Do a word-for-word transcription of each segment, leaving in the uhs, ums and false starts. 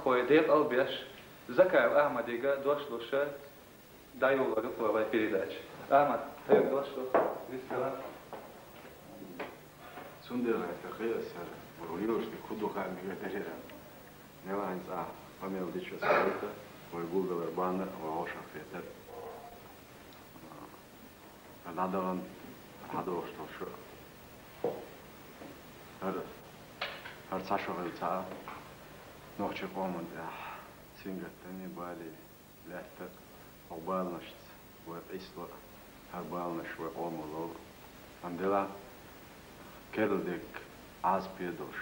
Вай декъал беш, Закаев Ахьмадига дош луш, дӀайолалур ю вай передача. Ахьмад, хьоьга дош ду. Виссалам. Цундела хӀара кхиэсар, вай вуйошник хӀун ду хаьа мегар дара. Нелан цӀа къамел дича аса вайта, вай гулдалар бахьана, вай вовшах хетар. ДӀадахана хьадохуш долу шу. ХӀара, хӀара цхьа шу хилла ца а, нохчийн къоман тӀехь сингаттаме, бале лаьтта, хӀокху баланашца вай къийсало, хӀара баланаш вай къомо лолу. Амма делахь керла дерг Ӏазапе а долуш,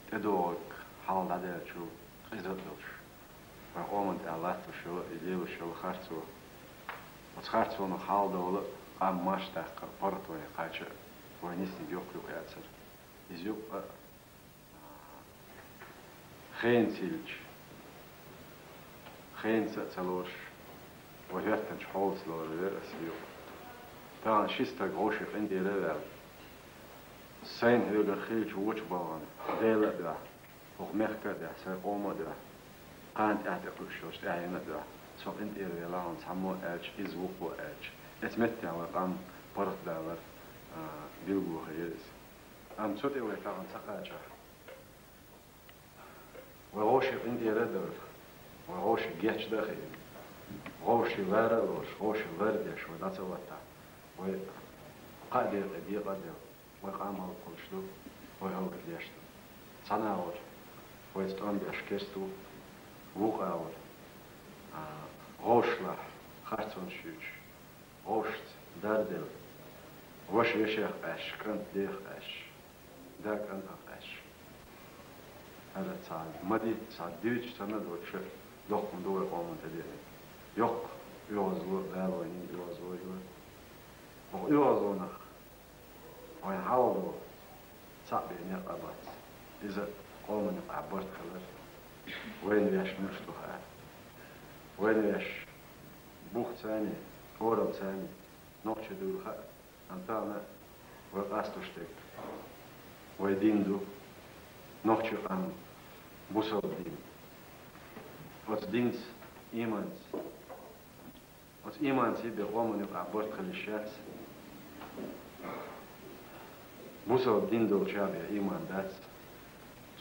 тӀедогӀург хьалха дӀадаьллачул къиза а долуш, вайн къоман тӀехь латтош йолу, и лелош йолу харцо. Оцу харцонах хьалдолу а, къам марша даккха а, паргӀатоне кхача а, вайн нисдиг юкъ-юкъ яцара. Иза юкъа а, хенаца йиллича, хенаца а ца лоруш, вай хӀоьттинчу хьолаца лоруш вара аса юкъа. Тахана ши стаг вовшийн къинтӀера а ваьлла, сайна хьоьгара хиллачу вочу балхана Дела а дуьхьа, хӀокху мехка а дуьхьа, сайн къомо а дуьхьа, кхана тӀаьхьа тӀекхуьуш йолчу тӀаьхьенна а дуьхьа, со къинтӀера велахь хьуна цхьаммо а аьлча, иза вукхо а аьлча, эцу меттехь вай къам паргӀатдалар, а, билгало хир яра иза. Амма цу тӀе вай тахана ца кхачахь, вай вовшийн къинтӀера а довлу, вай вовшийн гечдан а хиъна, вовшийн лара а лоруш, вовшийн лар а деш вай дӀа ца хӀоттахь, вай кхаа декъе декъа а делла, вай къам хӀаллакьхуьлуш ду, вай хӀаллакдеш ду. Цхьана агӀор вайца тӀом беш керста ву, вукху агӀор, а, вовшашлахь харцонаш юьйцуш, вовшашца дарделла, ваша вешех къаьсташ, кӀант дех къаьсташ, да кӀантах къаьсташ. ХӀара цхьа ма-дий, цхьа дуьйцуш санна а доцуш, доккха хӀума ду вай къоман тӀедеанарг. Йоккха оьгӀазло, Дала вайна оьгӀазло йиллар. ХӀокху оьгӀазлонах вайна хьалха долу цхьаъ бен некъ а бац. Иза къоман юкъахь барт хилар, вайна ваьш муьлш ду хаьа. Вайна ваьш бухаца а, орамца а нохчий дуйла хаьа, амма тахана вай къасталуш дерг вай дин ду, нохчийн къам бусалба дин. Оцу динца, иманца, оцу иманца бен къоман юкъахь барт хила йиш яц. Бусалба дин долчаьрга бен иман дац.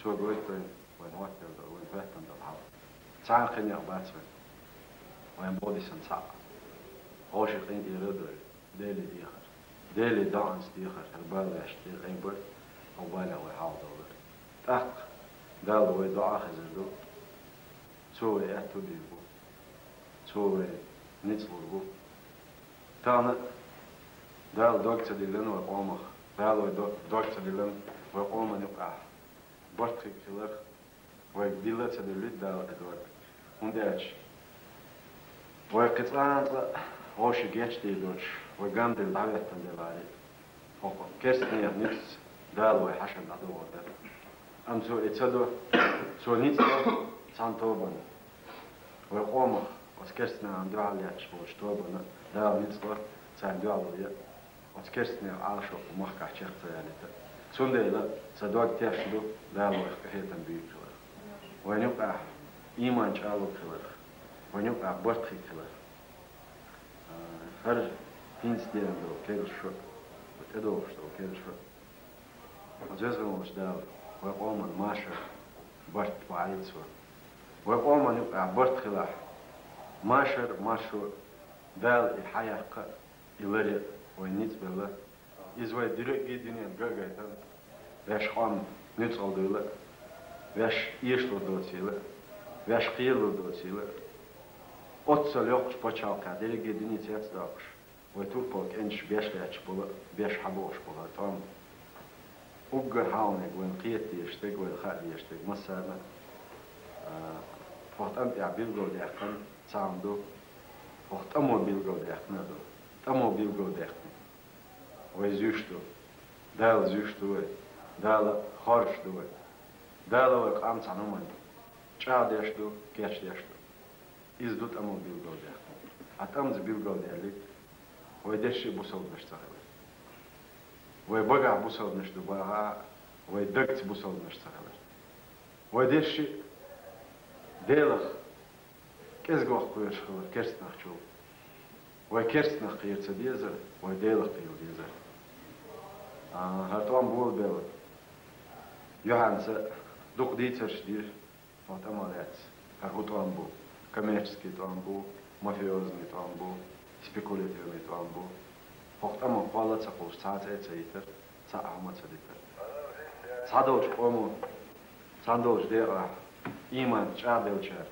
Цо гойту вайна, вайна хӀоттаделла долу, вайна хӀоьттина долу хьал. Цхьана кхинех бац вайн, вайн боху дисина цхьаъ. Вовшийн къинтӀера а довлу, Деле дехар. Деле доӀанца дехар, хӀара бала ваьшна тӀера айбар, хӀокху балех вай хьалха довлар. ТӀаккха Далла вай доӀа хезар ду. Цо вай аьтту дийр бу. Цо вай ницкъ лур бу. Тахана Дала дог ца диллина вай къомах. Дала вай дог ца диллина вай къоман юкъахь барт хир хиларх. Вайга дилла а ца диллийта Дала и дог. ХӀунда аьлча вай кхин цкъа а цкъа вовшийн гечдийр доцуш, вай гамделла дӀахӀоьттина делахь а, хӀокху керстанех ницкъаца Дала вай хьашана дӀадохур дара. Амма Цо и ца до, Цо ницкъ ло цхьана тобанна. Вай къомах оцу керстанашна дуьхьал лаьтташ болчу тобанна Дала ницкъ ло царна дуьхьало ян, оцу керстанех Ӏалашо кху махкахь чекх ца ялийта. Цундела сан дог тешна ду Дала вайх къинхетам буьйцуш хиларх, вайн юкъахь иман чӀагӀлург хиларх, вайн юкъахь барт хир хиларх. ХӀара хӀинца деана долу керла шо, тӀедогӀуш долу керла шо. Веза волчу Дала вай къоман машар, барт ваӀийла Цо. Вай къоман юкъахь барт хилахь, машар, маршо Дала и хьаяккха а, и лар ян а вайна ницкъ белла. Иза вай дерриге а дуьненна ган а гайтина, ваьш къам нуьцкъала дуйла а, ваьш эшалур доцийла а, ваьш кхералур доцийла а. Оццул йоккхачу пачхьалкхехь дерриге а дуьненца яц доккхуш, вай турпал кӀенташ беш лаьтташ болу а, беш хьабохуш болу хӀара тӀом. Уггар хьалханиг вайна кхета дезаш дерг, вайна хаа дезаш дерг массарна а, а, хӀокху тӀам тӀехь билгалдаьккхина цхьа хӀума ду, хӀокху тӀамо билгалдаьккхина а ду. ТӀамо билгалдаьккхина. Вай зуьйш ду. Дала зуьйш ду вай. Дала хоржуш ду вай. Дала вай къам цхьана хӀуманна чӀагӀдеш ду, кечдеш ду. Иза ду тӀамо билгалдаьккхина. Ткъа тӀамца билгалдаьллиг, вай дерриш а бусалбанаш ца хилар. Вай багахь бусалбанаш ду бахахь а, вай дагца бусалбанаш ца хилар. Вай дерриш а Делах кӀезига воккхавеш хилар керстанахчул. Вай керстанах кхера ца дезар, вай Делах кхера дезар. А, хӀара тӀом болабелла, юьхьанца дукха дийцарш дир, тхо тӀама лаьцна. ХӀара хӀун тӀом бу? Коммерческий тӀом бу, мафиозный тӀом бу, спекулятивный тӀом бу. ХӀокху тӀаман кхолла а ца кхуллуш, цхьа а цӀе а ца йитар, цхьа а хӀума а ца дитар. Цхьадолчу къомо, цхьана долчу декъахь, иман чӀагӀделлачара,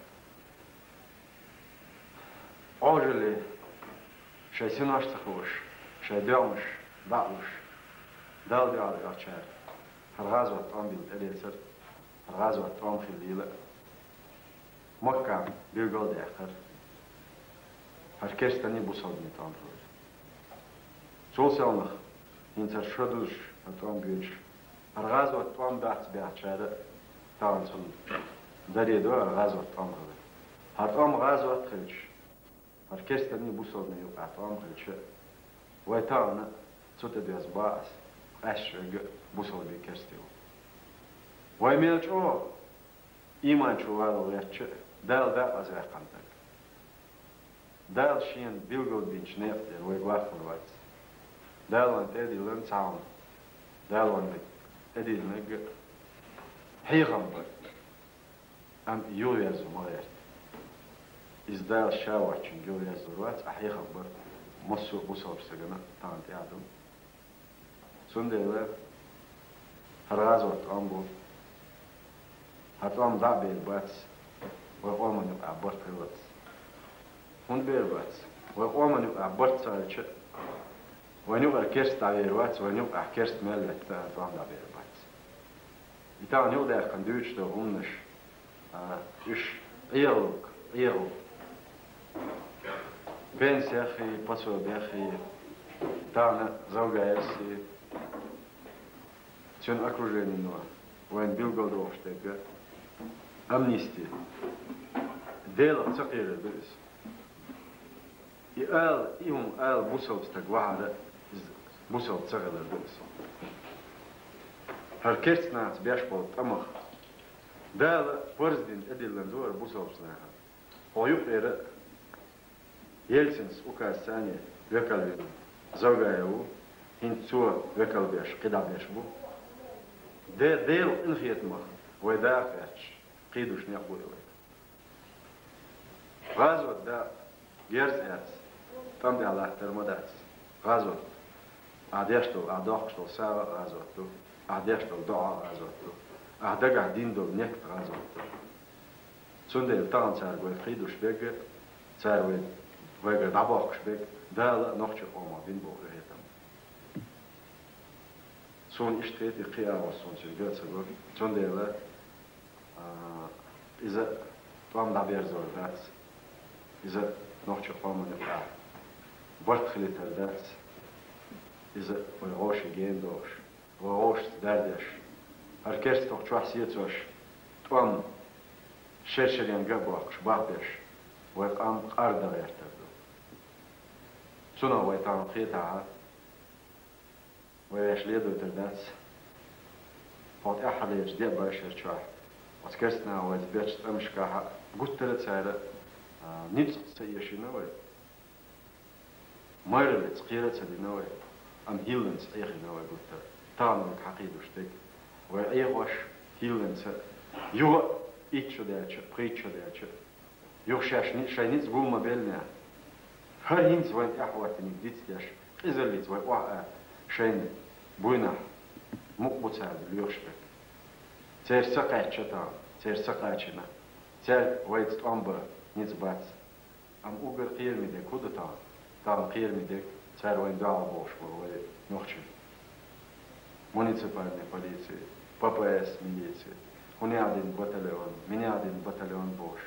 Ӏожалле шайн синош ца хууш, шайн доьгӀнаш дӀа а луш, Далла дуьхьал оьхучара хӀара гӀазот тӀом билла тӀелецар, хӀара гӀазот тӀом хилла йийла а, Маккахь билгал а даьккхира, хӀара керстаний, бусалбанийн тӀом хилар. Цул севнах, хӀинца хӀара шо дузуш, хӀара тӀом боьдуш, хӀара гӀазот тӀом бац баьхначара а тахана цунна даре до хӀара гӀазот тӀом хилар. ХӀара тӀом гӀазот хилча, хӀара керстаний, бусалбанийн юкъахь тӀом хилча, вай тахана цу тӀе доьзна бакъ ас, къаьсташ верг а бусалби, керста ву. Вай мел чӀогӀа иман чу вала гӀертача а, Дала дакъазаваьккхина стаг. Дала шена билгалбинчу некъа тӀера вай гохур вац. Дала вайна тӀедиллина цхьа хӀума, Дала вайна тӀедиллинарг а хьехам бара, амма юхаверзо ма гӀерта. Иза Дала Ша воцчуьнга юхаверзор вац, а хьехам бара массо а бусалба стагана тахана тӀехь а ду. Цундела хӀара гӀазот тӀом бу. ХӀара тӀом дӀа а бер бац, вай къоман юкъахь барт хиларца. ХӀунда бер бац? Вай къоман юкъахь барт ца хилча, вайн юкъара керста дӀавер вац, вайн юкъахь керста мел летта а тӀом дӀабер бац. И тахана юкъадаьккхина дуьйцуш долу хӀуманаш, а, уьш эгӀалург, эгӀалург. Пенсиях а, пособиях а, тахана Завгаевс а, цуьнан окруженино вайна билгалдохуш дерг а амнисти. Делах ца кхерар ду иза. И ала, и хӀума ала бусалба стаг вахьара, иза бусалба ца хилар ду иза. ХӀара керста нахаца беш болу тӀамах Дала парз дина тӀедиллина ду хӀара бусалба нахана. Хьо юкъера Ельцинс указ царна векал вина Завгаев ву, хӀинца цо векал беш, кхидӀа беш бу. Де-, Делан къинхетамах вай даха гӀерташ, кхийдуш некъ бу и вай. ГӀазот дакъа герз эцна, тӀам тӀехь латтар ма дац. ГӀазот. Ахь деш долу, ахь доккхуш долу сагӀа а гӀазот ду, ахь деш долу доӀа а гӀазот ду, ахь дагахь дина долу некъ а гӀазот ду. Цундела тахана цара вай кхийдуш берг а, цара вай, вайгара дӀабохкуш берг а Дала а, нохчийн къомах бина болу къинхетам. Суна иштта хетий, кхин а агӀор суна цуьнан ган а ца го. Цундела, а, иза тӀом дӀаберзор дац, иза нохчийн къоман юкъахь барт хилийтар дац, иза вай вовшийн гена дохуш, вай вовшашца дардеш, хӀара керста хӀокху чохь сецош, тӀом шер-шеран ган а бохкуш, бахбеш, вай къам къардан гӀертар ду. Цунах вай тахана кхетахь, вай ваьш ледойтар дац. Хьо тӀаьххьарчу деа башар чохь, оцу керстанаха вайца бечу тӀамашкахь а гуттара а цара, а, ницкъаца ца эшийна вай. Майраллица кхера а ца дина вай, амма хӀилланца Ӏехийна вай гуттара. Тахана вайга хьакхийдуш дерг, вай Ӏехош хӀилланца, юха а итт шо даьлча, пхийтта шо даьлча, юха шаьш ни-, шайн ницкъ гул ма-беллинехь, хӀара хӀинца вайна тӀаьхьахӀоттийнарг дицдеш, къизаллица вай охьа а шайна буйнахь, мукъа бу цара лоьхуш берг. Церан са кхаьчча тахана, церан са кхачийна, цаьрга вайца тӀом бан ницкъ бац. Амма уггар кхераме дерг хӀун ду тахана? Тахана кхераме дерг цара вайна дуьхьал бохуш болу вай нохчий. Муниципальная полиция, П П С милиция, хӀунех дина батальон, минех дина батальон бохуш.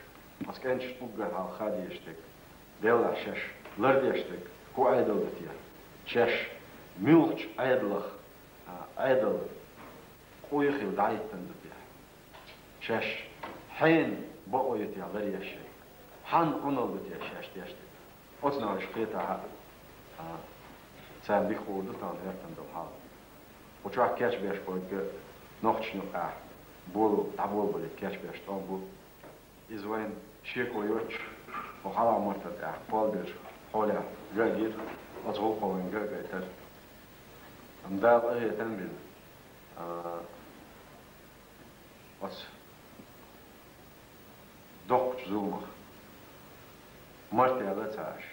Оцу кӀенташна уггар хьалха хаа дезаш дерг, деллахь шаьш лардеш дерг хӀун Ӏедал ду те? Шаьш муьлхачу Ӏедалах, а, Ӏедал къуй хилла дӀахӀиттина ду те? Шаьш хьенан бакъо ю те ларъеш шайга? Хьан Ӏуналла ду те шаьш деш дерг? Оцунах уьш кхетахь а, царна дика хуур ду тахана хӀоьттина долу хьал. Кху чохь кечбеш берг а нохчашна юкъахь болу, дӀаболабалийта кечбеш тӀом бу. Иза вайна шеко йоцуш, хьо хьалха мартар тӀехь кхолберш хьолехь гагира, оцу гӀуллакхо вайна гагайтара. Амма Дала къахетам бина, а, оцу доккхачу зуламах марта яьлла ца Ӏаш,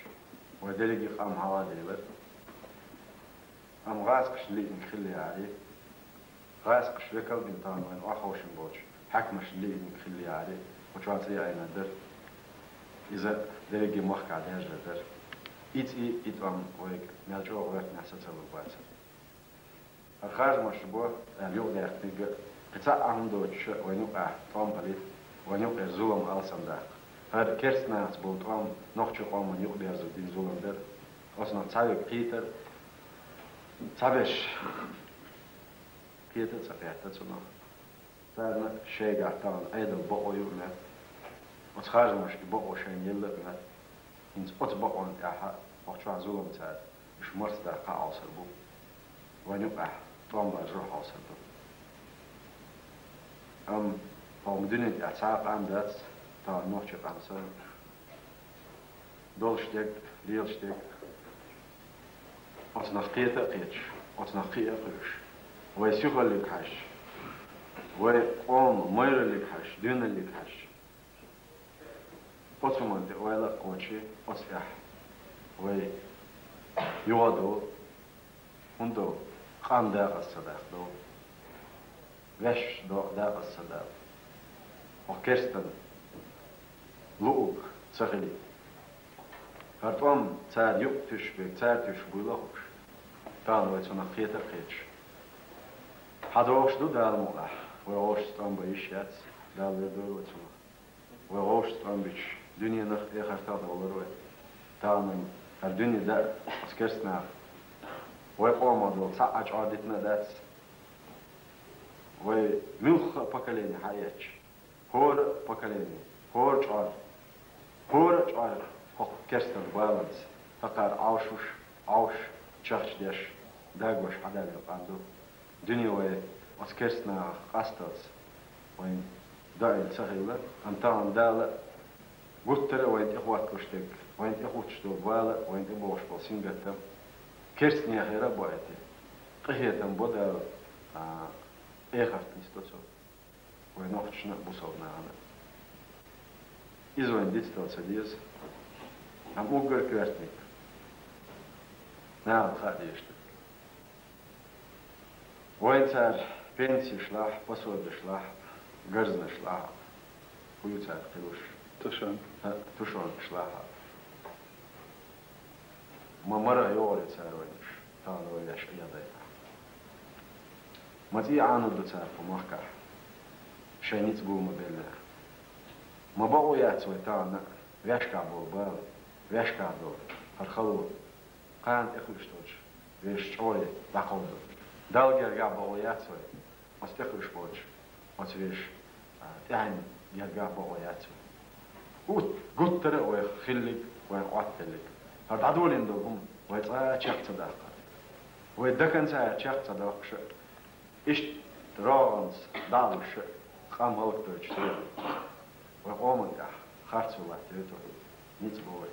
вай дерриге къам хьалха делира. Амма гӀазкхашна лиъниг хилла яра, гӀазкхаша векал бина тахана вайна охьаховшина болчу хьаькамашна лиъниг хилла яра, кху чохь цӀе Ӏийнар дара. Иза дерриге махкахь даьржар дара. И цӀий, и тӀом вайга мел чӀогӀа гӀоьртинехь сацалур бацара. ХӀара харжамаш бо аьлла юкъадаьккхинарг а, кхин цхьа а хӀума доцуш а вайна юкъахь тӀом хилийта, вайна юкъера зулам алсамдаккха. ХӀара керста нахаца болу тӀом нохчийн къомана юкъаберзо дина зулам дара. Оцунах цхьаверг кхетар, цхьаберш кхета а ца кхетта цунах. Царна шайгахь тахана Ӏедал бакъо ю а мега. Оцу харжамашка бакъо шайна елла а мега. ХӀинца оцу бакъонна тӀехь а хӀокху чохь зулам цара уьш марсадаккха а хьовсур бу. Вайна юкъахь тӀом баржо а хьовсур ду. Амма хӀокху дуьнен тӀехь цхьа а къам дац, тахана нохчийн къам санна, долуш дерг, лелаш дерг. Оцунах кхета а кхеташ, оцунах кхиа а кхуьуш, вай сихаллиг хьаьжча, вай къоман майраллиг хьаьжча, доьналлиг хьаьжча, оцу хӀуманна тӀе ойла а кхочий, оцу тӀехь вай юха а довла, хӀунда довла, къам декъаза ца даккха довла. Ваьш до дакъаза ца далла. Хьо керстан луъург ца хилийта. ХӀара тӀом цара юкъа туьсуш берг, цара туьсуш буйла а хууш. Тахана вай цунах кхета а кхеташ. Хьан догӀуш ду Дала мукъалахь, вай гӀовшашца тӀом бан йиш яц, Дала вер дойла вай цунах. Вай гӀовшашца тӀом бича, дуьненах а, эхартах а довлар вай. Тахана хӀара дуьне даа оцу керста наха вай къомах долу цхьа а чӀор дитина а дац. Вай муьлхха а поколение хьаэцча, хӀора а поколение, хӀора чӀор, хӀора а чӀор хӀокху керстанан баланца, хӀокхара Ӏовшуш, Ӏовш, чахча деш, дагош хьадалийна къам ду. Дуьне вай оцу керста нахах къасталц вайна доуьйла ца хилла, амма тахана Дала гуттара а вайна тӀехӀотталуш дерг, вайна тӀехӀуттуш долу бала, вайна тӀебогӀуш болу сингаттам керста нехера а бу айти. Къинхетам бо Дала, а, эхарт нисдо цо. Вай нохчашна а, бусалба нахана а. Иза вайна дицдала ца деза, амма уггар коьртаниг нахана хаа дезаш ду. Вайн цара пенсиеш лахь, пособиеш лахь, гарзнаш лахь, хӀун ю цара кхуьуш? Тушенка. ХӀаъ, тушенкаш лахь. Ма мара йогӀур ю цара вайнаш, тахана вай ваьш къедайта. Ма цӀий Ӏанур ду цара кху махкахь, шайн ницкъ гулам беллехь. Ма бакъо яц вай тахана ваьшкахь болу бала, ваьшкахь долу хӀара хало. Кхана тӀекхуьуш долчу вешан чӀогӀе дӀакховдо. Далла гергахь бакъо яц вай, оцу тӀекхуьуш болчу оцу вешан, а, тӀаьхьенна гергахь бакъо яц вай. Гут-, гуттара а вай хиллиг, вай Ӏоттаделлиг. ХӀара дӀадолийна долу хӀума вай цкъа а чекх ца даккхара. Вай даканца а чекх ца доккхуша, иштта рогӀанца дӀа а луша, къам хӀаллакдойтуш ца вай. Вай къоман тӀехь харцо латтайо тхо, ницкъ бо вай.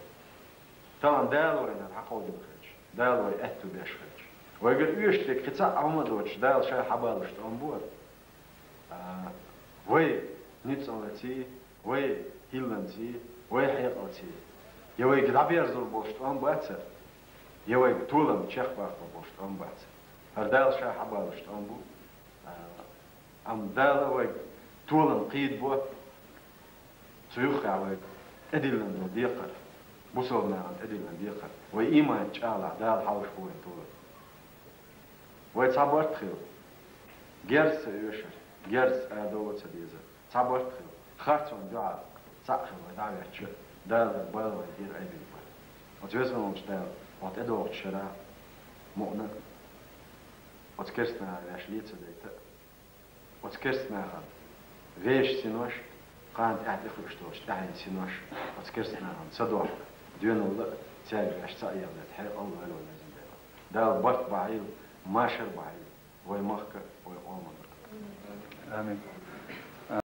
Тахана Дала вайна хӀара хьакховдийна хилча, Дала вай аьтту беш хилча, вайгара оьшуш дерг кхин цхьа а хӀума доцуш, Дала ша хьабалуш тӀом бу хӀара. А, вай ницкъаллаций, вай хӀилланций, вай хьекъалций, я вайга дӀаберзор болуш тӀом бацара, я вайга толам чекхбаккхар болуш тӀом бацара. ХӀара Дала ша хьабалуш тӀом бу. А, Амма Дала вайга толам кхийдабо, цу юххехь вайга тӀедиллина долу декхар, бусалба нахана тӀедиллина декхар, вай ийманан чӀагӀлахь Дала хьалуш бу вайн толам. Вай цхьабарт хила, герз ца оьшура, герз арадовла ца дезара, цхьабарт хила, харцонна дуьхьал цхьаъ хила вай дӀа а ваьчча, Дала бала вайн тӀера айбина бара. Оцу веза волчу Дала хьо тӀедогӀучу шарахь мукъана а, оцу керстанахьа ваьш ле ца дайта а, оцу керстанахана вешан синош, кхана тӀаьхьа тӀекхуьуш долчу тӀаьхьенан синош, оцу керстанахана садохьа доьналла а, цаьрга ваьш цхьаъ яла дайта хьекъал а лойла вайн везан Дела. Дала барт бахьийла, машар бахьийла вайн махка а, вайн къомана а. Амин.